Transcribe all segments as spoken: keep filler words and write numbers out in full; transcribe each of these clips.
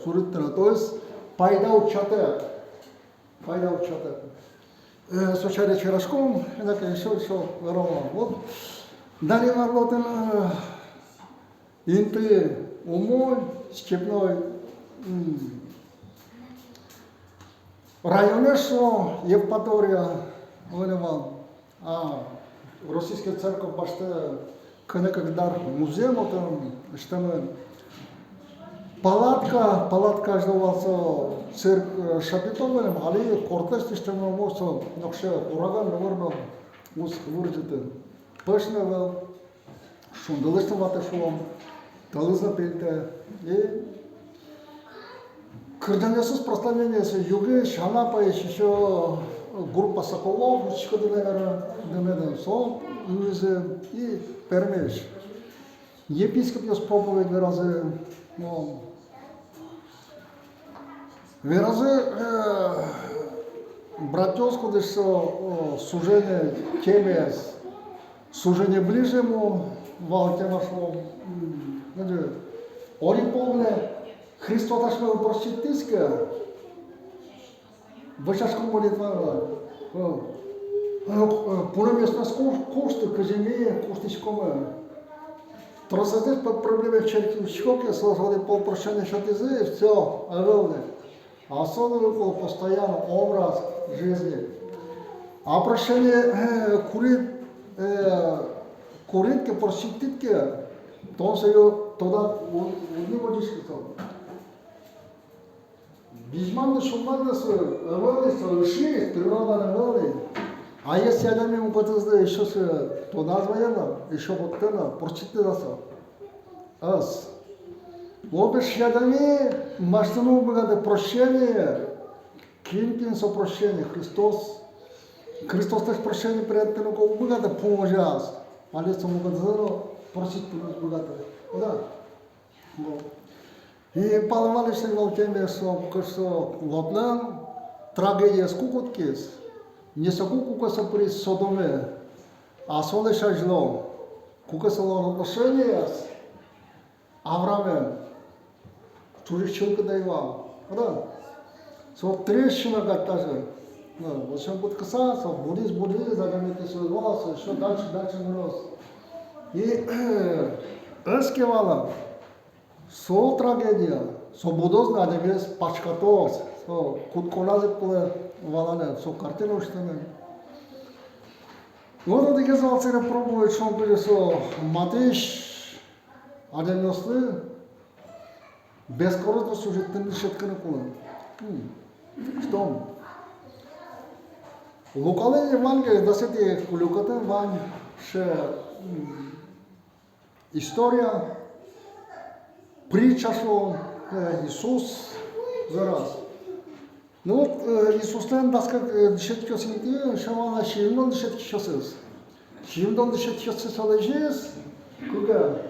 Сурыт тыра, то есть пайда утчатэк. Пайда утчатэк. Э, со сярысь вераськом, инаке ещё, ещё верало. Вот. Дани Марлотын, э, инты умой, степной, м, районэ со, Евпатория, вань вал. А, Российской церковь басьтэ кӧня ке гектар музъем, отын, значит, там, э, палатка, палатка азьло вал со цирк, э, Шапито вылэм, али кортлэсь, значит, там, мусо, нокыӵе ураган номыр но уз вырӟыты. Пӧсь но ӧвӧл, шундылысь но ватэ, шуом, тӧлыз но пельтэ. И кырӟанъёсыз, прославлениосыз югысь, Анапаысь ещё группа Соколов, учкиськоды, наверно, дымедын, со нуизы, и Пермьысь епископъёс проповедь веразы, но веразы, э, братъёс, кудӥз со, о, служение, темаез, служение ближнему, вал тема, шуом, м, значит, одӥг пол гинэ Христос асьмелы простить кариз ке, вӧсяськон молитваен, о, о, о, пунэмъёсмес куш-, кушты, кызьы ми куштӥськомы. Тросэзлэсь п-, проблемаез черк учко ке, соос одӥг пол прощение сётӥзы, и всё, ӧвӧл ни. А со луыны кулэ постоянно образ жизни. А прощение, э, курид, э, курид ке, простить карид ке, тон сое тодад у-, уд ни возиськы со. Визьманды, сюлманды со ӧвӧл ни, со ышиз, природаын ӧвӧл ни. А если адями мукетызлы ещё сое тодаз вае но, ещё поттэ но, простить кариз-а со? Ӧз. Лобешъя адями басьтыны уг быгаты прощение. Кин, кин со прощение? Христос. Христослэсь прощение принимать карыны уг быгаты пумозяз. Али со мукетызлы но простить карыны уг быгаты. О, да. Вот. И Павел Иваныч вал темаез, со, куке со Лотлэн трагедиез ку кутскиз, не соку, куке со пыриз Содоме, а солэсь азьло, куке солэн отношениез Авраамлэн чурыт чылкыт ӧй вал. О, да. Со трещина кадь тазьы. Ну, вот сое кутскыса, со будиз, будиз, адямиос вал, со ещё дальше, дальше нырысь. И ӧз ке вала, со трагедия, со будоз но адямиез пачкатоз, со кутсконаз ик кулэ валаны, со картина усьтэмын. Вот одӥгез вал сыӵе проповедь, шуом, кудӥз со матысь адямиослы бескорыстно служить карыны дышетскыны кулэ. М. Что? Лукалэн Евангелиез дасэтӥ люкетын вань сыӵе, м, история, притча, шуом, э, Иисус вераз. Ну вот, э, Иисуслэн дас кык, э, дышетскисьёсыз интыын, шуом, вал на сизьымдон дышетскисьёсыз. Сизьымдон дышетскисьёсыз солэсь, куке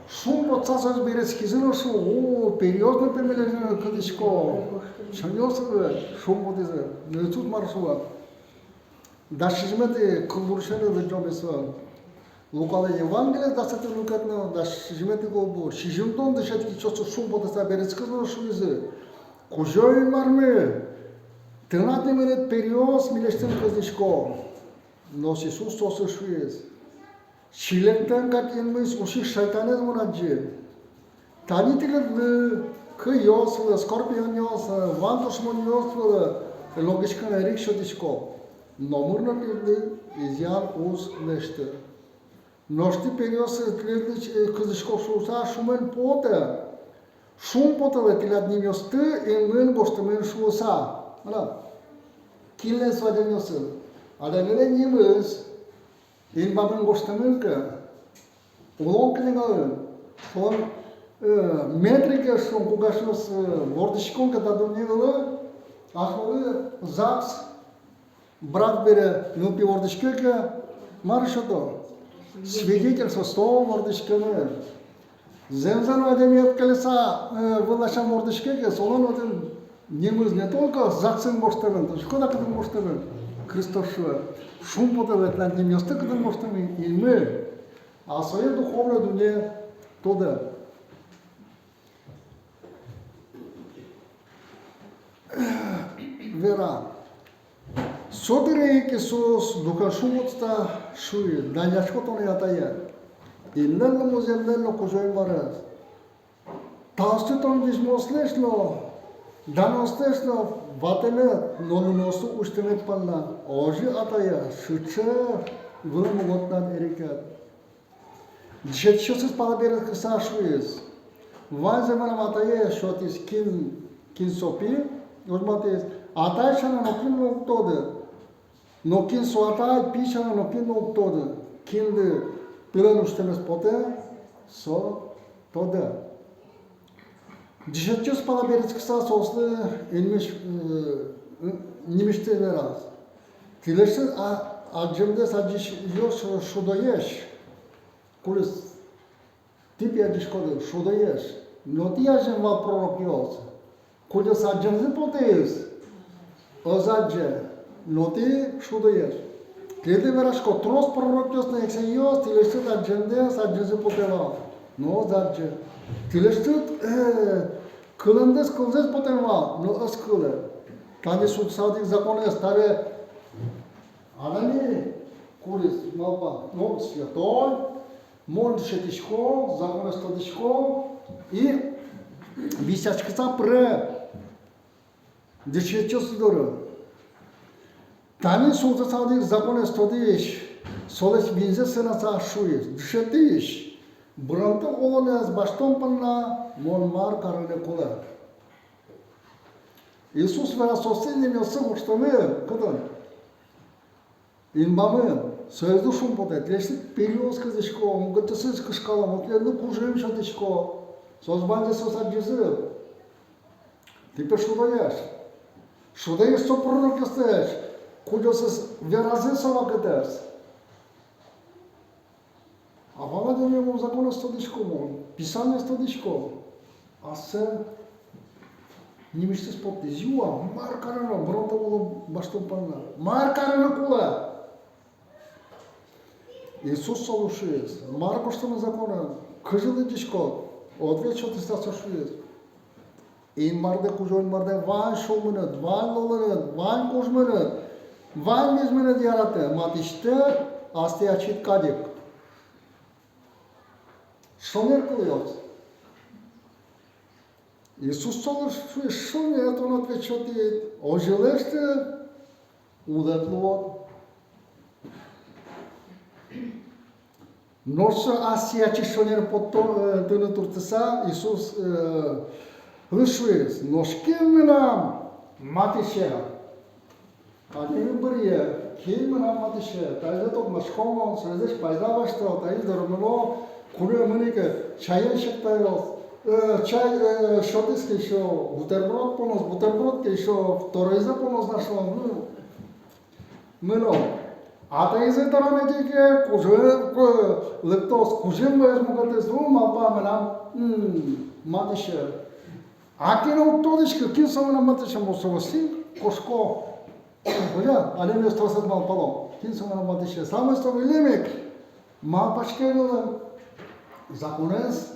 шумпотыса соос берытскизы но шуо: «О, периос но пе милемлы кылӥсько». Сямъёсыз шумпотӥзы. Но Иисус мар шуэ? Дас сизьыметӥ кылбурысен лыдӟом ми со. Лукалэн Евангелиез, дасэтӥ люкет но, дас сизьыметӥ кылбур. Сизьымдон дышетскисьёсыз шумпотыса берытскизы но шуизы: «Кузё-Инмармы, тынад нимыныд периос милесьтым кылзӥсько». Но Иисус соослы шуиз: «Чилектэм кадь инмысь усись шайтанэз мон адӟи. Тани тӥледлы кыйёс вылэ, скорпионъёс вылэ, ван тушмонъёс вылэ логиськыны эрик сётӥсько, номыр но тӥледлы изъян уз лэсьты. Нош тӥ периосты тӥледлы, э, кылзӥсько шуыса, шумен потэ, шумпотылэ тӥляд нимъёсты инмын гожтэмын шуыса». Ана, кинлэн со адямиосын? Адямилэн нимыз инбамын гожтэмын ке, Улон книгаын, солэн, э, метрикаез, шуом, куке асьмеос, э, вордӥськом ке та дунне вылэ, асьмелы ЗАГС, брак бере, нылпи вордӥське ке, мар сёто? Свидетельство, со вордӥськемын. Зэмзэ но адями ӧпкелыса, э, выласям вордӥське ке, солэн отын нимыз не только ЗАГСын гожтэмын, тодӥськод-а, кытын гожтэмын? Христос шуэ: шумпотылэ тӥляд нимъёсты, кытын гожтэмын инмын. А сое духовной дунне тодэ. вера. Со дыре ик Иисус духен шумпотыса шуиз: «Данъясько тонэ, Атае, инлэн но, музъемлэн но, Кузё-Инмаре, таосты тон визьмоослэсь но, данъёслэсь но ватэмед но нуныосты усьтэмед понна. Озьы, Атае, сыӵе вылэм угод тынад эрикед». Дышетскисьёсыз пала берыктыса шуиз: «Ваньзэ мынам атае сётӥз, кин, кин со пи, возьматӥз. Атай сяна нокин но уг тоды. Но кин со атай, пи сяна нокин но уг тоды. Кинлы пилэн усьтэмез потэ, со тодэ». Дышетскисьёс пала берыктыса соослы инмысь, э, нимысьтыз вераз: «Тӥлесьтыд а-, адӟемдэс адӟисьёс шудоесь, кудӥз тӥ пе адӟиськоды, шудоесь. Но тӥ азьын вал пророкъёс, кудъёсыз адӟемзы потӥз, ӧз адӟе, но тӥ шудоесь. Тӥледлы верасько, трос пророкъёс но эксэйёс тӥлесьтыд адӟемдэс адӟемзы потэ вал, но ӧз адӟе. Тӥлесьтыд, э, кылэмдэс кылзэс потэ вал, но ӧз кылэ. Тани султысал одӥг законэз, табере адями, кудӥз малпа: но, святой, мон дышетӥсько, законэз тодӥсько, и висъяськыса пыре дышетскисьёс доры. Тани султысал одӥг законэз тодӥсь, солэсь винзэ сынаса, шуиз: Дышетӥсь, быронты улонэз басьтон понна мон мар карыны кулэ?» Иисус вера: «Соослэн нимъёссы гожтэмын кытын? Инбамын. Соизлы шумпотэ. Тӥлесьтыд пириос кылзӥсько, мукетъёсыз кышкало, мукетъёслы кужым сётӥсько. Соос ваньзэ соос адӟизы. Тӥ пе шудоесь. Шудоесь со пророкъёслэсь, кудъёсыз веразы со вакытэз. А вал адями: мон законэз тодӥсько, мон Писаниез тодӥсько. А сое нимысьтыз поттӥз, юа: мар кароно быронты улон басьтон понна? Мар кароно кулэ?» Иисус солы шуиз: «Мар гожтэмын законын? Кызьы лыдӟиськод?» Ответ сётыса со шуиз: «Инмардэ, Кузё-Инмардэ, вань сюлмыныд, вань лулыныд, вань кужмыныд, вань визьмыныд яраты, матысьтэ астэ ачид кадь ик». Шонер кылъёс. Иисус солы шуиз: «Шонер тон ответ сётӥд, озьы лэсьтыд, улэп луод». Нош со астэ ачиз шонер поттыны туртыса, Иисус, э, шуиз: «Нош кин мынам матысе?» Адями быръе: «Кин мынам матысе? Таизэ тодматско мон, соизлэсь пайда басьто, таиз доры мыно, куное мынӥ ке, чаен сектайо, э, чай, э, сётӥз ке, ещё бутерброд поноз, бутерброд ке, ещё второизэ поноз на шуо, ну, мыно. А таизэ доры мынӥ ке, кужым, э, лыктоз, кужым ваёз мукетыз, ну, малпа, мынам, м, матысе. А кин уг тодӥськы, кин со мынам матысе, мон соослы кошко». Озьы адямиос тросэз малпало, кин со мынам матысе. Самой со вылэм ик малпаське вылэм законэз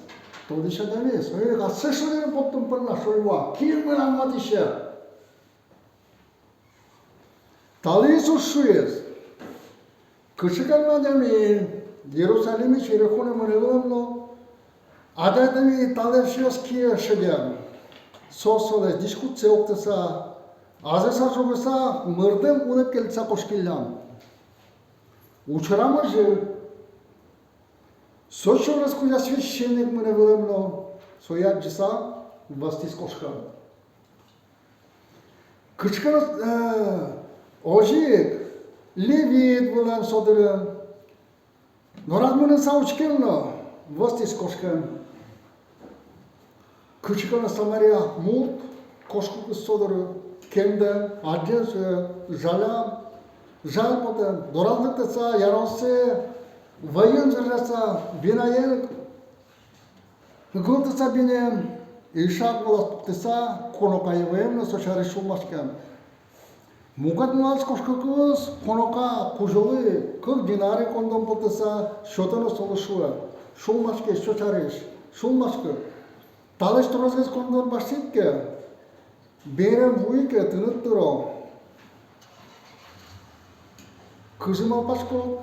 тодӥсь адями. Соин ик ассэ шонер поттон понна со юа: «Кин мынам матысе?» Тани Иисус шуиз: «Кыӵе ке но адями Иерусалимысь Иерихонэ мынэ вылэм но, адями талэсь кие шедем. Со солэсь дӥськутсэ октыса, азыса, ӝогыса, мырдэм улэп кельтыса кошкиллям. Учырам озьы: со сюрес кузя священник мынэ вылэм но, сое адӟыса, вӧзтӥз кошкем. Кыӵе ке но, э, озьы ик левит вылэм со дырын. Дораз мыныса учкем но, вӧзтӥз кошкем. Кыӵе ке но Самария мурт кошкиз со доры, кемдэм, адӟем сое, жалям, жаль потэм. Дораз лыктыса, яросэ вӧйын зыряса, бинаен гылтыса бинем, ишак вылаз пуктыса, кунокае вӧем но со сярысь сюлмаськем. Мукет нуналэз кошкыкуз кунока кузёлы кык динар кондон поттыса сётэ но солы шуэ: сюлмаськы со сярысь, сюлмаськы. Талэсь тросгес кондон басьтӥд ке, берен вуид ке, тыныд тыро. Кызьы малпаськод,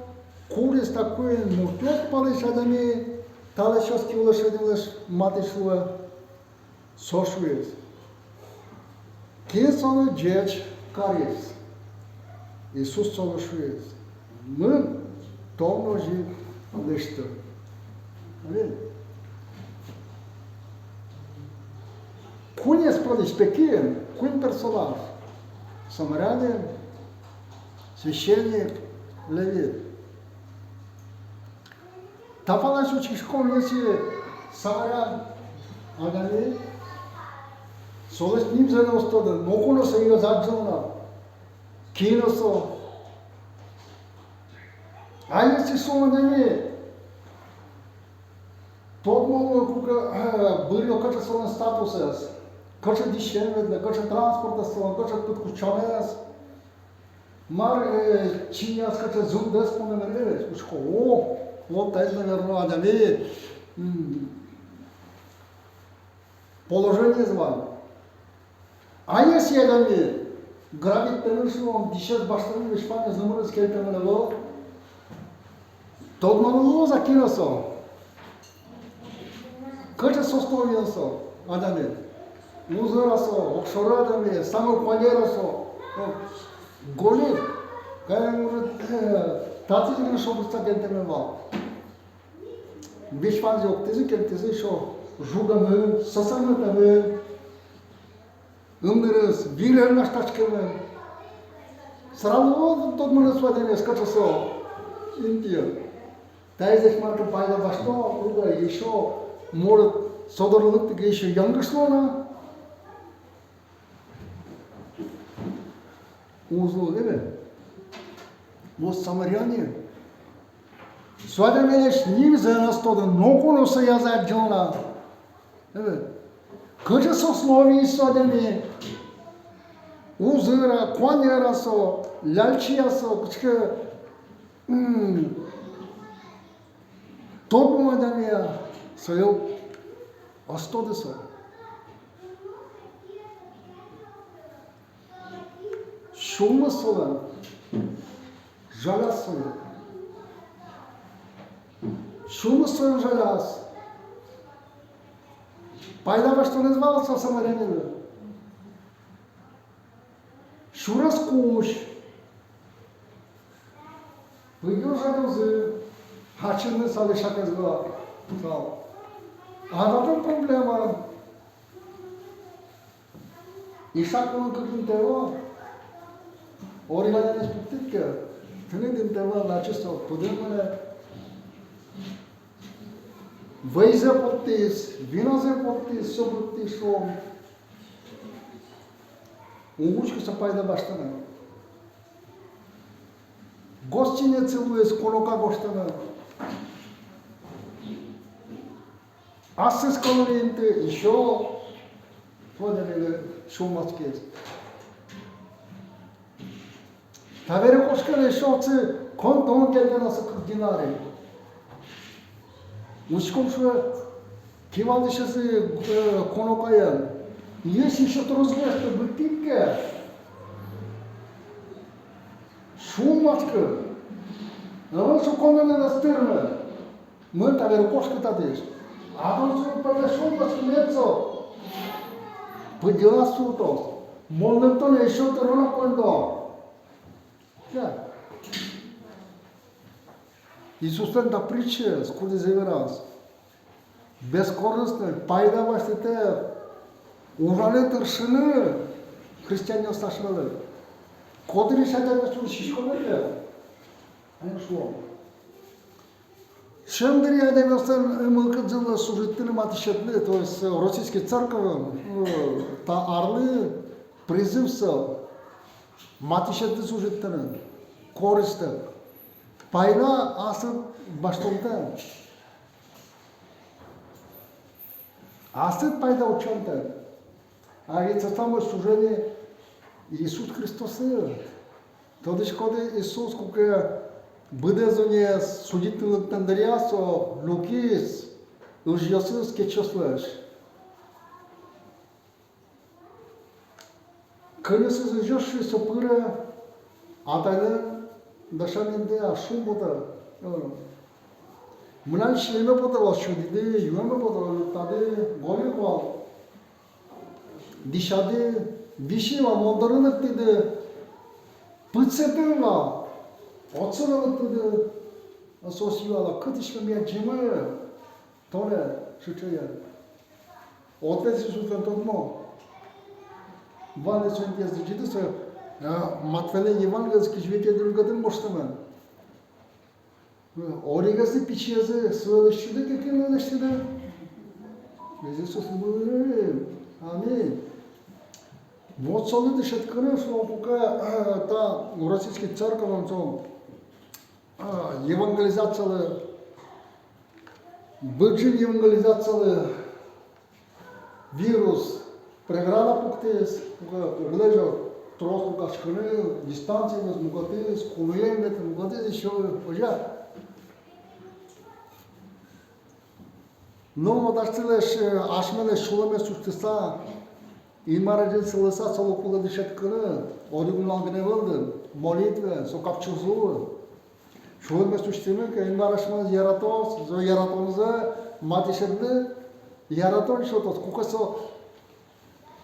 кудӥз та куинь муртъёс пӧлысь адями та лэсьтӥське улэп шедемлэсь матысь луэ? Со шуиз: кин солы ӟеч кариз? Иисус солы шуиз: мын, тон но озьы лэсьты. Аминь. Куинез пӧлысь пе кин? Куинь персонаж: самарянин, священник, левит. Та палась учкиськом, если самарян адями, солэсь нимзэ но уз тоды, ноку но сое ӧз адӟылы на, кин со. А если со адями тодмо луэ, куке, э, быръё, кыӵе солэн статусэз, кыӵе дӥсен ветлэ, кыӵе транспортэз солэн, кыӵе кыткучанэз, мар, э, чиньыяз кыӵе зылдэс понэм, э, учко: о, вот таиз, наверно, адями, м, положениез вань. А если адями грабить карыны, шуом, дӥсез басьтыны, весь ваньмыз, номырыз кельтэмын ӧвӧл, тодманы луоз-а, кин со? Кыӵе сословие со адями? Узыр-а со, огшоры адями, самой куанер-а со? О, гольык, кай, может, э, татчы гинэ шобыртса кельтэмын вал. Весь ваньзэ октӥзы, кельтӥзы ещё жугемын, сӧсырмытэмын. Ымнырыз вирен наштаськемын. Сразу тодманы со адямиез, кыӵе со интыын. Таизлэсь мар ке пайда басьто, уга ещё, может, со доры лыктыку ещё янгыш луоно. Уз луы, ӧвӧл. Вот самарянин. Со адямилэсь нимзэ но уз тоды, ноку но сое ӧз адӟылы на. Ӧвӧл. Кыӵе сословиысь со адями? Узыр-а, куанер-а со, ляльчи-а со, кыӵе ке, м, тодмо адями-а, сое уз тоды со. Сюлмыз солэн жаляз солэн. Сюлмыз солэн жаляз. Пайда басьтонэз вал со самарянинлы. Сюрес кузь. Пыдъёс жалязы, ачим но со лэсьтэк ӧз вал. А татын проблема. Ишак улын кык дынтэ вал. Ори ванян ӧз пуктӥд ке, тыныд дынтэ вал, значит, со пыдын мынэ. Вӧйзэ поттӥз, винозэ поттӥз, со поттӥз, шуом. Уг учкы со пайда басьтыны. Гостинице вуиз кунока гожтыны. Ассыз каллен инты, ещё, вот, сюлмаськиз. Табере кошке но ещё отчы коньдон кельтэ на, со кык динар. Учком, шуэ, кивалтӥсез, э, кунокаен: если ещё трос гожтыны быдтӥд ке, сюлмаськы. Ӧвӧл со коньдонэз тырмы. Мон табере кошко татысь. А тон со пӧлысь сюлмаськы, мед со пыдъяз султоз. Мон лыкто но ещё тыро на коньдон. Да. Иисуслэн та притчаез, кудӥз вераз: бескорыстный, пайда басьтытэк ужаны тыршыны христианъёс асьмелы. Котырысь адямиосты сиськомы ке, али шуом, ӵем дыръя адямиослэн мылкыдзылы служить карыны, матысетны, то есть, э, российской церковьын, э, та арлы призыв со матысетны служить карыны, корыстытэк. Пайда аслыд басьтонтэк. Аслыд пайда утчонтэк. А ведь со самой служение Иисус Христослы. Тодӥськоды, Иисус, куке быдэс дуннеез судить карыны лыктэм дыръя, со люкиз ыжъёсыз кечъёслэсь. Кынысыз ыжъёс, шуэ, со пыре Атайлэн Дасян интые шумпотэ. Мынам сиеме потэ вал, сюдӥды, юэме потэ вал, юрттады, гольык вал, дӥсяды, висьы вал, мон доры лыктӥды, пытсэтэ вал, отчы но лыктӥды. Соос юало: кытысь мед адӟимы тонэ сыӵе? Ответ Иисуслэн тодмо. Ваньзэ со интыез лыдӟиды, со, э, Матфейлэн Евангелиез кызь витетӥ люкетын гожтэмын. Одӥгезлы, пичиезлы, сое лэсьтӥды ке, кинлы лэсьтӥды? Иисус мынэ. Аминь. Вот солы дышетскыны, шуом, куке, э, та российский церковьын со, а, евангелизациялы, быдӟым евангелизациялы вирус преграда пуктӥз, уг лэзё трос люкаськыны, дистанциямес, мукетыз, куноен мед, мукетыз ещё, озьы-а? Ну, вот асьтэлэсь, э, асьмелэсь сюлэммес усьтыса, Инмар азьын сылыса, солы кулэ дышетскыны, одӥг нунал гинэ ӧвӧл, молитваен, со капчиз луэ. Сюлэммес усьтӥмы ке, Инмар асьмелэсь яратоз, со яратонзэ матысьтыды яратон сётоз, куке со,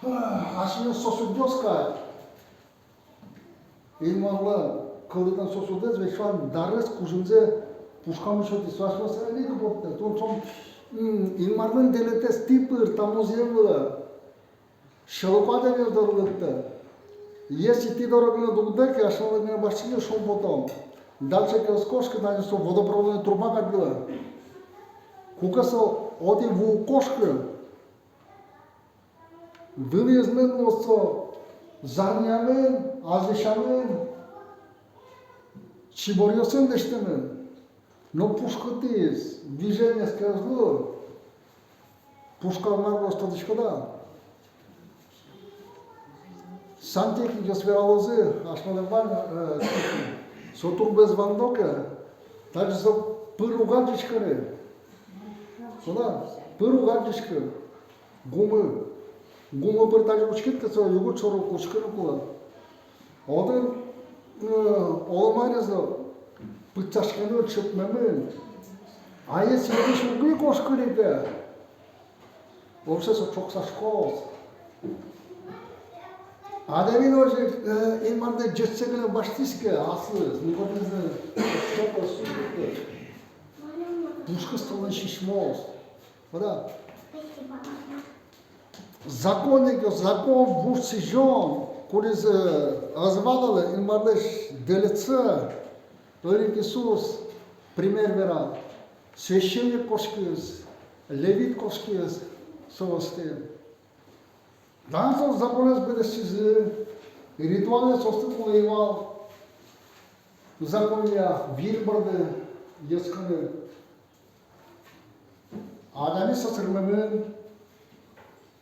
а, асьмелэн сосудъёс кадь. Инмарлэн кылдытэм сосудэз, весь вань дарэз, кужымзэ пушкамы сётӥз, со асьмеос али ик поттэ. Тон сом, м, Инмарлэн дэлетэз тӥ пыр та музъем вылэ. Сьӧлыко адямиос доры лыктэ. Если тӥ доры гинэ дугдэ ке, асьмелы гинэ басьтӥды, шумпотом. Дальше ке ӧз кошкы, тани со водопроводной труба кадь луэ. Куке со отӥ ву кошкы, вылӥез мед луоз со зарни сямен, азьло сямен, чиборъёсын лэсьтэмын. Но пушкытӥз, движениез ке ӧз лу, пушказ мар луоз, тодӥськод-а? Сантехникъёс вералозы, асьмелэн вань, э, со турбаез вандо ке, таӵе со пыр уг адӟиськы ни. Со да, пыр уг адӟиськы. Гумы. Гумы пыр таӵе учкид ке, со югыт шоры учкыны кулэ. Отын, э, оло мар но пытсаськемын, чыпмемын. А если отысь уг ни кошкы ни ке, вообще со ӵоксаськоз. Адями но озьы, э, Инмарлэн ӟечсэ гинэ басьтӥз ке аслыз, ну, вот, не знаю, что-то, что-то. Пушкыз солэн сисьмоз. Вода. Законник, закон, вуж сӥзён, кудӥз, э, ӧз валалэ Инмарлэсь дэлетсэ, ӧрик Иисус пример вера. Священник кошкиз, левит кошкиз соосты. Дан соос законэз быдэстӥзы, ритуалъёс соосты кулэ ӧй вал. Законъя вир борды ӧскыны. Адями сӧсырмемын,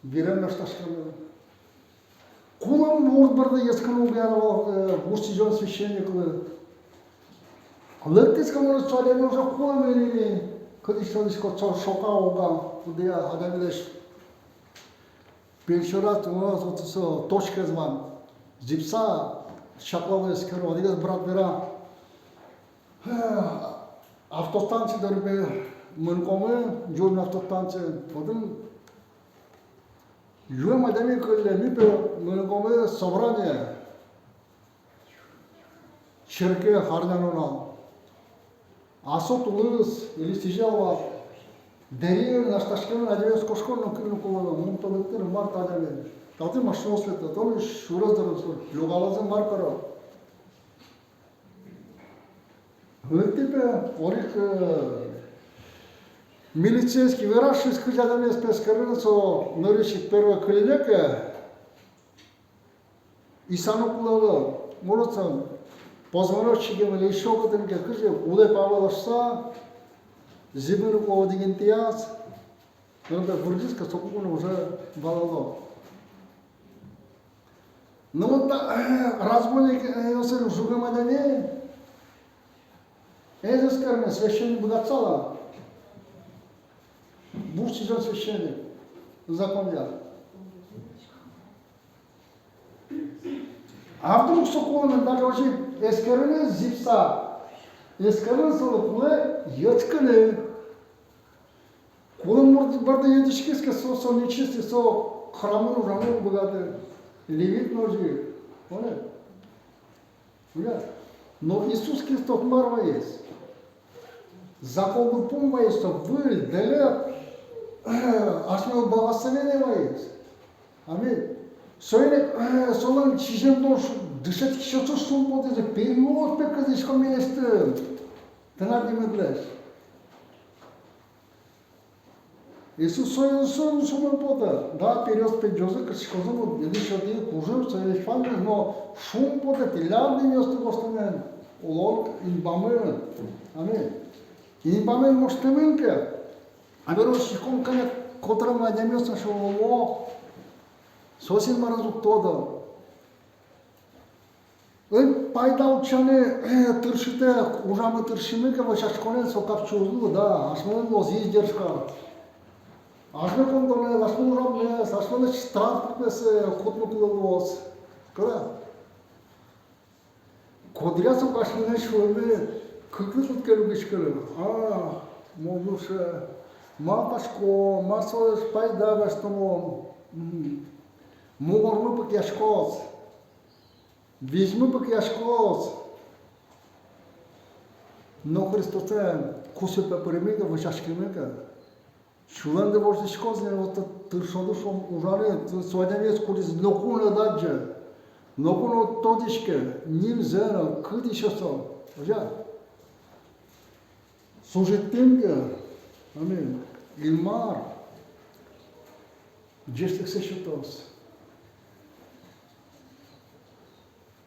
вирен наштаськемын. Кулэм мурт борды ӧскыны уг яра вал, э, вуж сӥзён священниклы. Лыктӥз ке мурт, со адями уже кулэм ини, кытысь тодӥськод, со шока-уга, кудъя адямилэсь пенсионат, у нас вот со точкаез вань. Зӥбыса чаклало, эскеро, одӥгез брат вера. Автостанци доры мыныкомы, Дюрин автостанци, отын юэм адями кылле, ми, пе, мыныкомы собрание черке арня нунал. А со тулыс, или сӥзьыл вал. Дэри наштаськемын, адямиос кошко но, кин но кулэ но, мон, пе, лыктӥ но, мар та адями. Татын машинаос ветло, татын сюрес дорын со, люгалозы, мар каро. Лыктӥ, пе, одӥг, э, милицейский, вера, шуиз, кызьы адямиез, пе, эскерыны, со нырысь ик первой кылле ке, исаны кулэ ӧвӧл, может, со позвоночник ке, или ещё кытын ке, кызьы, улэп ӧвӧл шуыса, зӥбыны кулэ одӥг интыяз, но, пе, вырӟиз ке, соку но уже валало. Ну вот та, э, разбойник, э, озьы жугем адями, э, эскерыны священник быгатысал-а? Вуж сӥзён священник, законъя. А вдруг со кулэ но, даже озьы Эскерыны зӥбыса, эскерыны солы кулэ йӧтскыны. Кулэм борды, борды йӧтӥськиз ке, со, со нечистый, со храмын ужаны уг быгаты. Левит но озьы ик. Понял? Понял? Но Иисус Христос мар вайиз? Законлы пум вайиз со, выль, дэлет, асьмелы благословение вайиз. Аминь. Соин ик, э, солэн сизьымдон шу-, дышетскисьёсыз шумпотӥзы, периос пе кылзӥсько милесьтым тынад нимыдлэсь. Иисус со, со, шумпотэ. Да, периос пе ӟозы кырсиськозы, но дышетӥ кужым со весь фантаз, но шумпотэ тӥляд нимъёсты гожтэмын улон инбамын. Аминь. Инбамын гожтэмын ке, а бере усьтӥськом кӧня котырын адямиос, шуо, соос Инмарез уг тодо. Эн пайда утчаны, э, тыршытэ, ужамы тыршимы ке, вӧсяськонэн со капчи уз лу, да, асьмелэн луоз издержка. Асьме контонэз, асьме ужаммес, асьмелэсь транспортмес, э, кутыны кулэ луоз. Кыӵе? Куддыръя со асьмелэн сюлэммы кыклы кутске люкиськыны. А, мон уже малпасько, мар солэсь пайда басьтоно. Мгм. Мугормы пыкъяськоз. Визьмы пыкъяськоз. Но Христосэн кусыпе пыримы ке, вӧсяськимы ке, сюлэмды воштӥськоз, но вот тыршоды, шуом, ужаны, со адямиез, кудӥз ноку но ӧд адӟе, ноку но ӧд тодӥське, нимзэ но, кытысь со. Озьы-а? Служить тӥнке, аминь, Инмар ӟечлыксэ сётоз.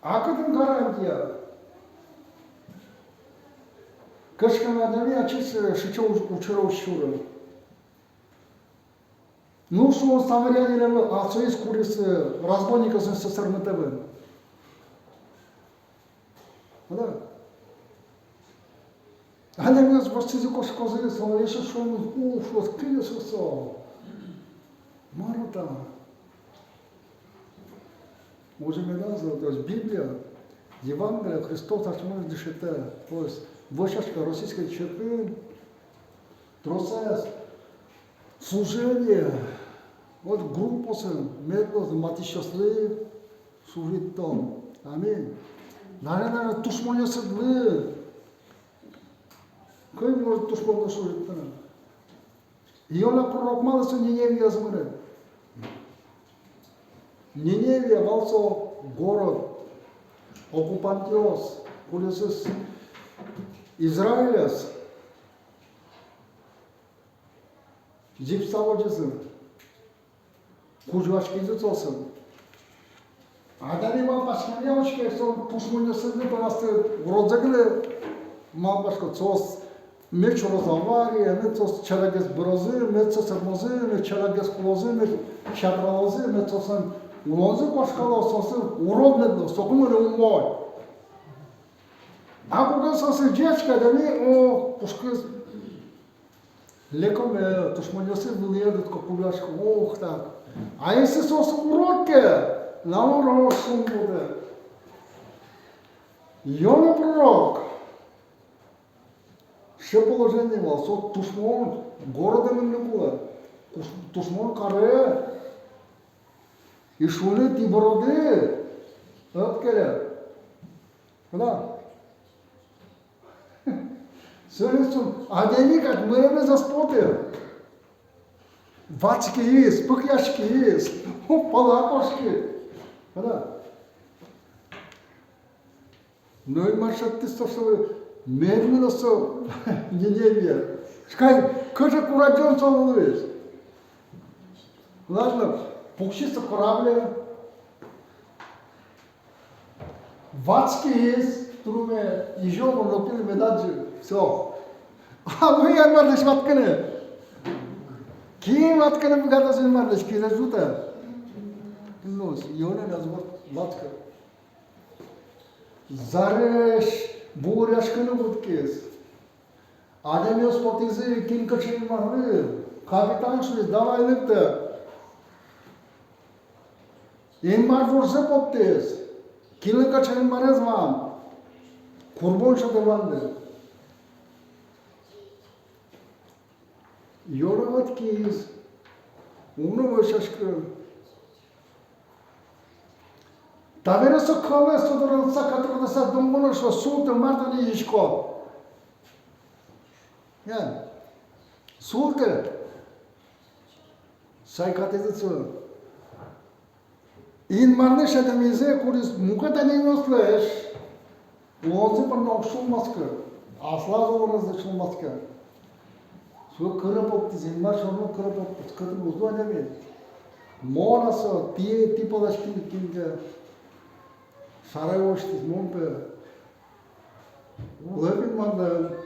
А кытын гарантия? Кыӵе ке но адями ачиз, э, сыӵе уч-, учыре уз сюры. Ну, шуом, самарянинлэн, а соиз куриз, э, разбойникъёсын сӧсырмытэмын. Ала? Адямиос воштӥзы, кошкозы, со эшшо шуоз, у, шуоз, кин со, со? Мар та? Уже медаз, то есть Библия, Евангелие, Христос асьмемыз дышетэ, то есть вӧсяське российской черкын, тросэз служение, вот группаосын, мед луоз матысьёслы служить карон. Аминь. Даже, даже тушмонъёслы. Кӧня может тушмонлы служить карыны? Иона пророк малы со Ниневиез мынэ? Ниневия вал со город, оккупантъёс, кудъёсыз Израилез зӥбыса возизы, кузёяськизы соосын. Адями малпаськемъя, учке, со тушмонъёсызлы, пожалуйста, уродзэ гинэ малпаськод, соос мед сюроз авария, мед соос ӵалякгес бырозы, мед сӧсырмозы, мед ӵалякгес кулозы, мед чатралозы, мед соослэн улонзы куашкалоз, соослы урод мед луоз, соку мынэ умой. А куке соослы ӟечке, адями, о, пушкыз леком, э, тушмонъёсыз вылӥе, дытко, кузёяськом, ох, так. А если соос урод ке, наоборот, шумпотэ. Иона пророк сыӵе положение вал, со тушмон городэ мыныны кулэ, туш-, тушмон каре, и шуыны: тӥ быроды, ӧд келяд. Куда? Соин со адями кадь мынэмез ӧз поты. Ватскиз, пыкъяськиз, пала кошкиз. Куда? Но Инмар шедьтӥз со, мед мыноз со Ниневие. Шкай, кыӵе курадӟон со луиз. Ладно, пуксиз со корабле. Ватскиз трюме, изём но, пилы мед адӟы. Всё. А мый Инмарлэсь ватскыны? Кин ватскыны быгатоз Инмарлэсь, кин ӝутэ? Ну, Иона но ӧз ватскы. Зарезь бугыръяськыны кутскиз. Адямиос потӥзы, кин кыӵе Инмарлы. Капитан шуиз: давай, лыктэ. Инмар вожзэ поттӥз. Кинлэн кыӵе Инмарез вань. Пурбон сётэ ваньды. Ёна ӧтиз, уно вӧсяськы. Табере со кӧлэз тодоронса, катурдаса донгоно, шуэ: султы, мар тани изиськод. Я. Султы. Сайкатӥз со Инмарлэсь адямизэ, кудӥз мукет адямиослэсь улонзэ понна уг сюлмаськы, аслаз улонэзлы сюлмаське. Со кыре поттӥз, Инмар сярысь кыре поттӥз, кытын уз луы адями. Мон-а со, тӥ, тӥ палась кин, кин ке шара усьтӥз, мон, пе, улэп Инмарлэн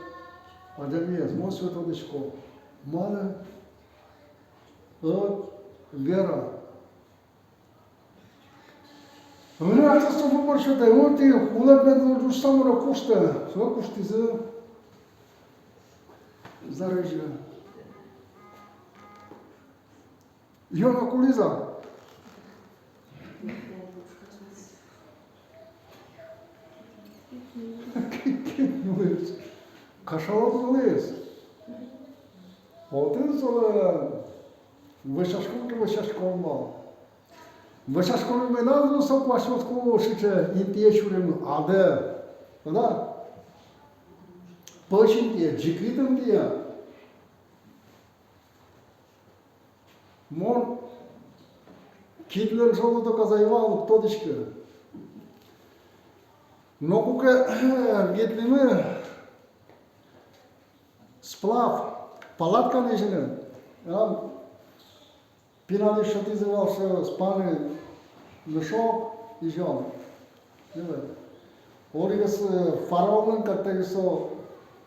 адямиез, мон сое тодӥсько. Малы? Ӧд вера. Ӧнерчиос со выбор сётэ: вот тӥ улэп мед луоз шуыса, мон куштӥ. Со куштӥз. Зарезьы. Ёна кулӥз-а? Кашалот луиз. Отын солэн вӧсяськон ке вӧсяськон вал. Вӧсяськон медаз лу со куасьмос ку сыӵе интые сюремын, адэ. Тӥляд пӧсь интые, ӟикыт интые. Мон кидлэн шоры доказать вал, уг тодӥськы. Но куке ветлӥмы сплав, палатка лэзьыны, а, пиналъёс сётӥзы вал со спальный мешок, изён. Одӥгез, э, фараонлэн картаез со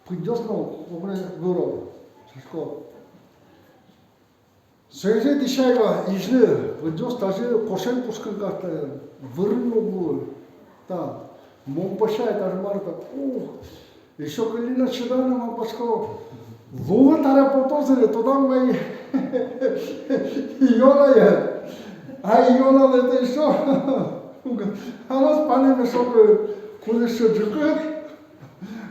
пыдъёс но огнэ выро, шуисько. Соизэ дӥсяй вал, изьыны, пыдъёс тазьы кошен пушкын картаен, вырыны уг луы. Та, мон пӧсяй, та мар-а та, ух, ещё кыллина чиданы, малпасько, лулы таре потозы ини, тодам вай, Ионае. А Ионалэн та ещё, а мон спальный мешок, кудӥз ещё ӟикыт.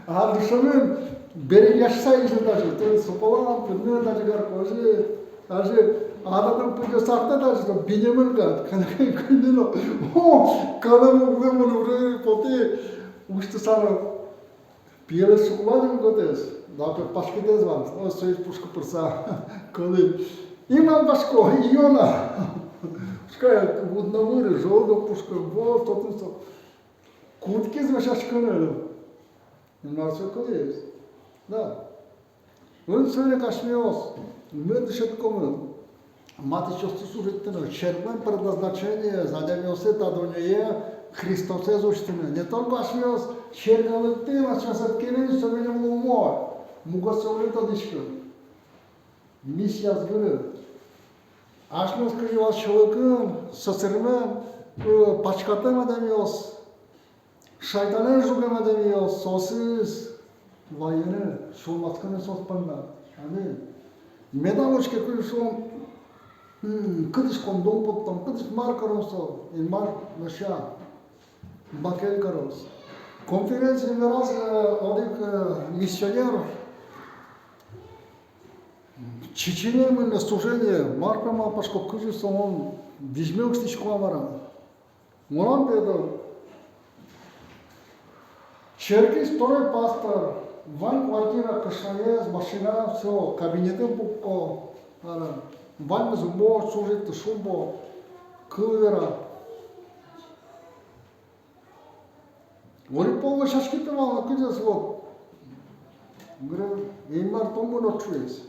А дышемын бере яшса изьыны тазьы, то есть со палан пыдын тазьы карко, озьы, тазьы, а татын пыдъёс артэ тазьы, то бинемын кадь, кынэ-кынэ но, о, калем уг лу, мон уг лу, потӥ, усьтыса но. Пиелэсь шукланым готэз, да, пе, паськытэз вал, о, соиз пушкы пырса, кылӥ. И малпасько, Иона. Пускай уд но выры, желудок пушкы, вот, татын со. Кутскиз вӧсяськыны. Инмар сое кылӥз. Да. Озьы ик асьмеос, ми дышетскомы матысьёсты служить карыны, черклэн предназначениез, адямиосты та дуннее Христосэз усьтыны. Не только асьмеос черклыкты, асьмеос ӧд ке но со милем луоз, мукетсэ ӧвӧл, тодӥськы. Миссияз выры. Асьмеос кызьы вал сьӧлыкын, сӧсырмем, э, пачкатэм адямиос, шайтанэн жугем адямиос, соосыз вайыны, сюлмаськыны соос понна. Аминь. Медам учке, кызьы со, м, кытысь коньдон поттом, кытысь мар каром со, Инмар вӧсяське, бакель кароз. Конференциын вераз, э, одӥг, э, миссионер, Чечняе мынэ служение, мар-а, малпасько, кызьы со, мон визьме усьтӥсько-а, мар-а. Мынам пе, это, черкысь второй пастор, вань квартира, кышноез, машина, всё, кабинетын пукко, ара, ваньмыз умой, служит, шумпо, кыл вера. Одӥг пол вӧсяськи пе вал но, кызьы со, вот, говорю, Инмар тон мынод шуиз.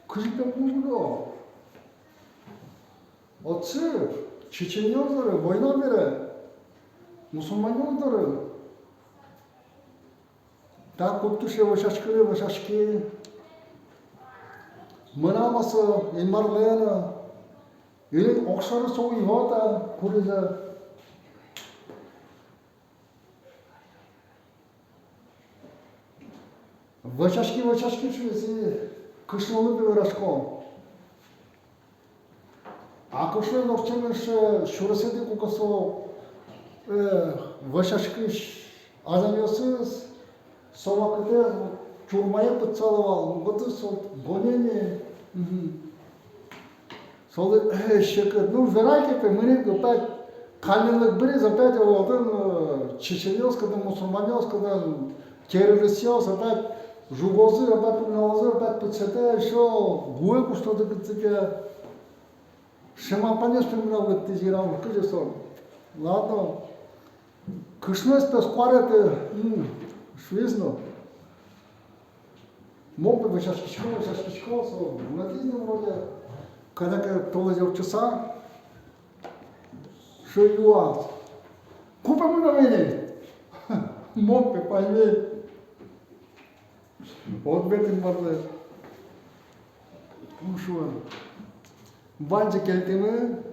Кызьы пе мон мыно. Отчы, чеченъёс доры, война бере, мусульманъёс доры. Та куд кисе вӧсяськыны вӧсяськи. Мынам-а со Инмарлэн-а, или огшоры со уйвӧт-а, кудӥз-а. Вӧсяськи, вӧсяськи, шуиз, и кышнолы пе верасько. А кышноез ортчемын сыӵе сюрес, эдик ук со, э, вӧсяськись Адямиосыз со вакытэ тюрьмае пытсало вал, мукетыз со гонение. Мгм. Солы, э, секыт. Ну, верай ке, пе, мынӥ ке, опять каллен лык быриз, опять отын, э, чеченъёс кытын, мусульманъёс кытын, террористъёс опять жугозы, опять пугналозы, опять пытсэтэ, ещё гуэ куштозы кытчы ке. Шемалпанъёс пе мынам лыктӥзы, йырам, кызьы со. Ладно. Кышноез пе куаретӥ, м, шуиз но. Мон пе вӧсяськисько, вӧсяськисько, со вунэтӥз но вроде. Кӧня ке толэзе ортчыса, шуэ, юа: «Ку пе мынам ини?» Мон пе пайми. Ответ Инмарлэн. Ум шуэ: ваньзэ кельтӥмы,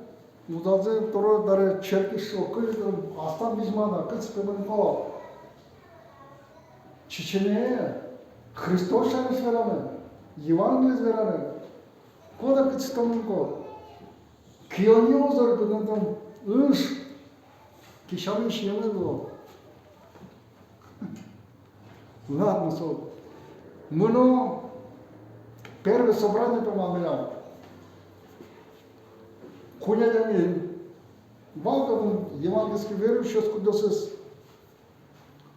узазы, тӧро, табере черкысь шуо, кызьы тон аслам визьмана, кытчы пе мынӥськод? Чеченее Христос сярысь вераны, Евангелиез вераны. Куда, кытчы тон мынӥськод? Кионъёс доры, кытын тон ыж кисьямын сиеме луо. Ладно, со. Мыно, первое собрание пе вал милям. Куинь адями. Вал ке, ну, евангельский верующийёс, кудъёсыз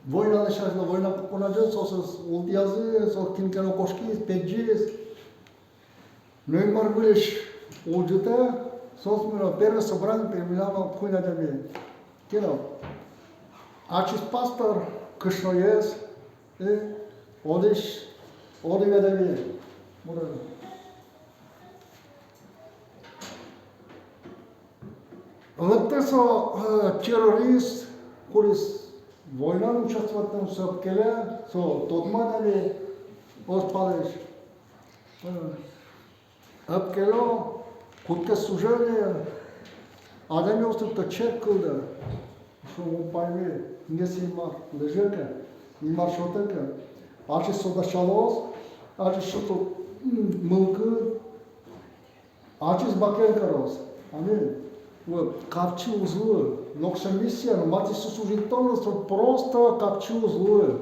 войналэсь азьло, война куспын азьло соосыз ултӥязы, соос кин ке но кошкиз, пегӟиз. Но Инмар выльысь улӟытэ, соос мыно, первое собрание пе милям вал куинь адями. Кин о? Ачиз пастор, кышноез, и одӥг, одӥг адями. Мыно. Лыктэ со, э, террорист, кудӥз войнаын участвовать каре, со ӧпкеле, со тодмо адями, ӧз палэсь. Э, ӧпкелё, кутске сужение, адямиосты то черк кылдэ. Шуэ, мон пайми, кинъёс Инмар лэзё ке, Инмар сётэ ке. Ачиз со дасялоз, ачиз сётоз, м, мылкыд. Ачиз бакель кароз. Аминь. Вот, капчи уз луы. Нокыӵе миссия но, матысь со служить кароно, со просто капчи уз луы.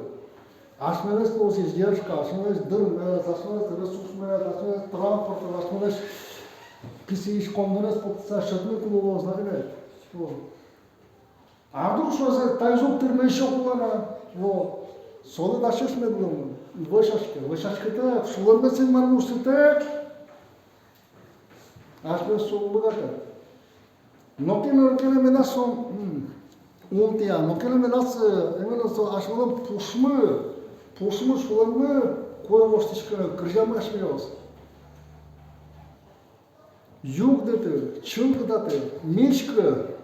Асьмелэсь луоз издержка, асьмелэсь дырмес, асьмелэсь ресурсмес, асьмелэсь транспортмес, асьмелэсь писыиськонмес, пуктыса сётыны кулэ луоз, наверное. Вот. А вдруг шуэ, таиз уг тырмы, ещё кулэ на. Во. Солы дасесь мед луоз. Вӧсяське, вӧсяськытэк, сюлэммес Инмарлы усьтытэк. Асьмеос сое уг быгатэ. Нокин но, нокин но медаз со, м, ултӥя, нокин но медаз, э, именно со асьмелэн пушмы, пушмы, сюлэммы кулэ воштӥськыны, кырӟамы асьмеос. Югдыты, чылкытаты, миськы,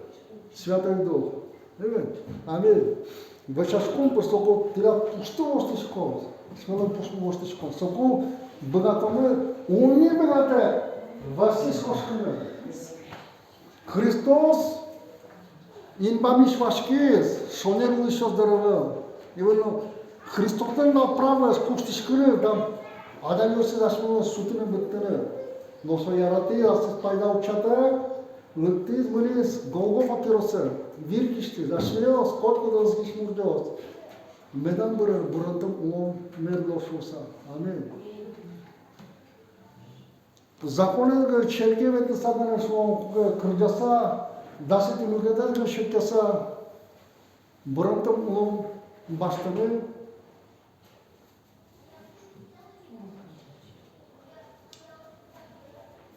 Святой Дух. Аминь. Аминь. Вӧсяськом пыр, соку тӥляд пушты воштӥськом, асьмелэн пушмы воштӥськом, соку быгатомы, ум но быгатэ вӧсяськыны. Христос инбамысь васькиз, шонер улӥсьёс доры ӧвӧл. И вот, ну, Христослэн вал правоез куштӥськыны, там, адямиосыз асьмелэсь сутыны, быдтыны. Но со яратӥз, аслыз пайда утчатэк, лыктӥз, мынӥз Голгофа киросэ, вир кисьтӥз, асьмеос, котькудӥз ӧжытысь муртъёс. Медам быры, быронтэм улон мед луоз шуыса. Аминь. Законэз гинэ, черке ветлыса гинэ, шуом, кырӟаса, дасэтӥ мукетэз гинэ шедьтыса, быронтэм улон басьтэмын.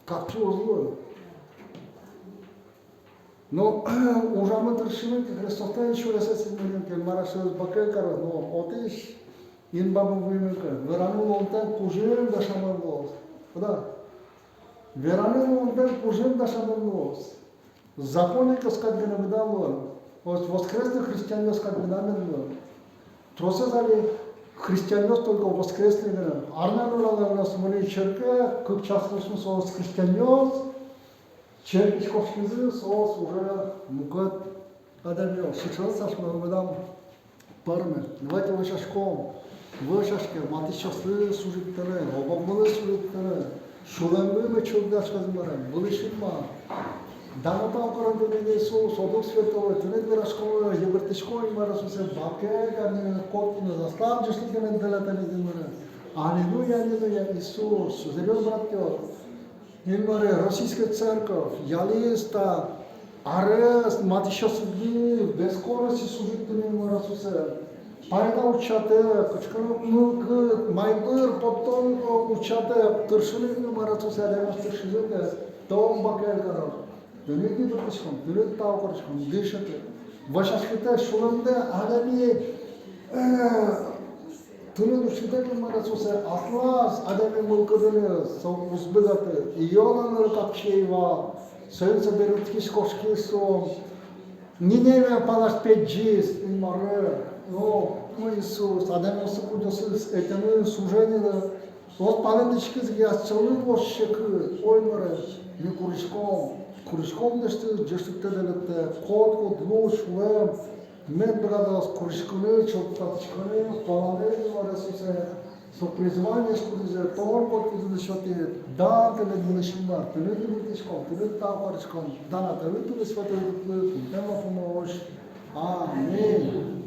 Капчи уз луы. Но ужамы тыршимы ке, Христослэн сюресэз сизьыммы ке, мар-а, сюрес бакель кароз, но отысь инбамы вуимы ке, вераны луонтэм кузьым дасямын луоз. Куда? Вераны луонтэм кузьым дасямын луоз. Законникъёс кадь гинэ медам луы. Озьы воскресный христианъёс кадь медам луы. Тросэз али христианъёс только воскресный гинэ. Арня нуналэ мынӥ черке, кык час луысьмы соос христианъёс. Черкысь кошкизы соос уже мукет адямиос. Сыӵеос асьмелы медам пӧрмы. Давайте вӧсяськом. Вӧсяське, матысьёслы служить каре, ог-огмылы служить каре. Сюлэммы мед чылкытгес каре, вылӥсь Инмар. Дан но тау карон Тыныд, Иисус, о Дух Святой, Тыныд вераськом, йыбырттӥськом, Инмар Иисусэ, бакель карыны, котькудзэ аслад ӟечлыкед тэлятыны, Инмаре. Аллилуйя, аллилуйя, Иисус, сузэръёс, братъёс. Инмаре, российской церковь ялӥз та арез матысьёсызлы бескорыстно служить карыны, Инмар Иисусэ. Пайда утчатэ, кыӵе ке но мылкыд, майбыр поттон утчатэ, тыршыны, Инмар Иисусэ, адямиос тыршизы ке, Тон бакель карод. Тыныд йыбырттӥськом, Тыныд тау кариськом, дышетэ, вӧсяськытэ сюлэмдэ адями, э, Тыныд усьтытэк, Инмар Иисусэ, аслаз адями мылкыдыныз со уз быгаты. Иона нырысь капчи ӧй вал, соин со берыктӥськиз, кошкиз со. Ниневия палась пегӟиз, Инмаре. О, о Иисус, адямиослы, кудъёсыз ӧтемын служениелы, соос палэнтӥськизы ке, асьсэлы луоз секыт, ой, Инмаре. Ми куриськом, куриськом Тыныд, Тӥ ӟечлыктэд тэлядэ котькуд лулчебере, мед быгатоз куриськыны, чылкытатӥськыны, паланы, Инмар Иисусэ, со призвание, кудӥзэ Тон котькудӥзлы сётӥд. Дан Тыныд, мынӥсь Инмар, Тыныд йыбырттӥськом, Тыныд тау кариськом, дан но Тыныд, Тыныд Святой Духлы, пумтэм лапумозь. Аминь.